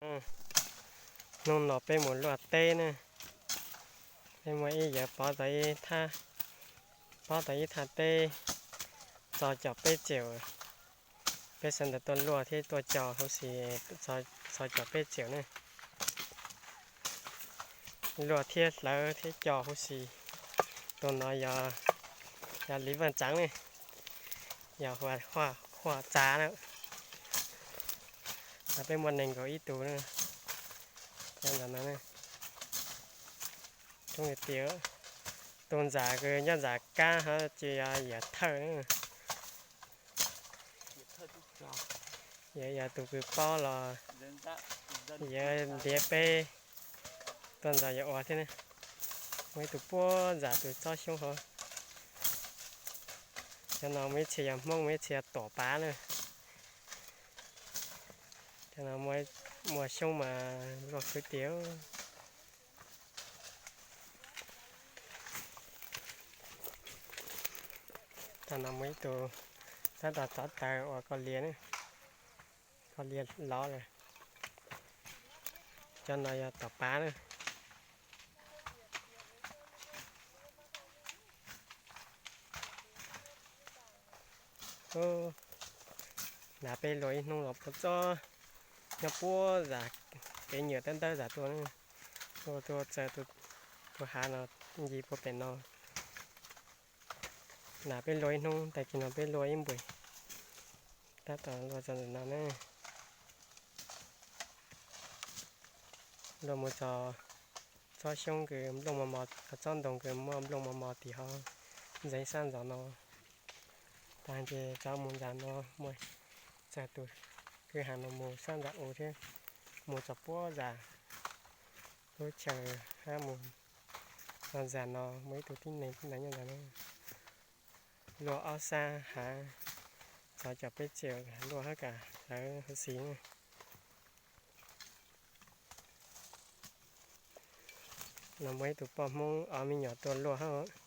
Hnub no peb mus luaj teb na, peb muaj ib yawg pov tau ib thaj, pov tau ib thaj teb txog caum peb txhiab. Peb sawv ntawd tuaj luaj thiab tuaj cog huv si, txog caum peb txhiab ne. Luaj thiab hlawv thiab cog huv si. Tus no yog, yog Liv Vaj Txeev ne, yog Huaj Txav na. Peb muaj nees nkaum ib tug na. Cov ntawm no, tus ntxas kws nyob ntxas kab ho ces yog yawm thawj na. Yog, yog tus kws paub los yog ntiav peb tuaj ntxas yog ua thiab ne. Muaj ib tug puab ntxas tus tsob xyoob hov. Cov no muaj ib txhia yog Hmoob, muaj ib txhia yog Tuam Pav na. Cov no muaj xyoob mas luaj kwv tiag. Cov no muaj ib tug tab tom txov taws ua koj lias ne, koj lias lov lawm. Cov no yog Tuam Pav na. Nav peb luaj ib hnub los puag txob, nyob puag zam kev nyuam tab ntawd zam tuaj, tuaj txog tus hav no, nce puag pem no. Nav peb luaj ib hnub, tag kis no peb luaj ib npues, tab tom luaj txog ntawm no ne. Luaj mus txog tsob xyoob kws nplooj mos mos, tsob ntoo kws muaj nplooj mos mos tim hov ntxeev sab ntxov no. Tag ces txog mus ntxas no, muaj txog tus kwj ha no mus sab ntxov u thiab, mus txog puag zam lub chaw hab mus. Txog zam no muaj ib tug tib neeg tib neeg nyob ntawd ne. Luaj ob sab hav, txog caum peb txhiab, luaj hab kam hlawv huv si ne. No muaj ib tug poj Hmoob ob me nyuam tuaj luaj hab.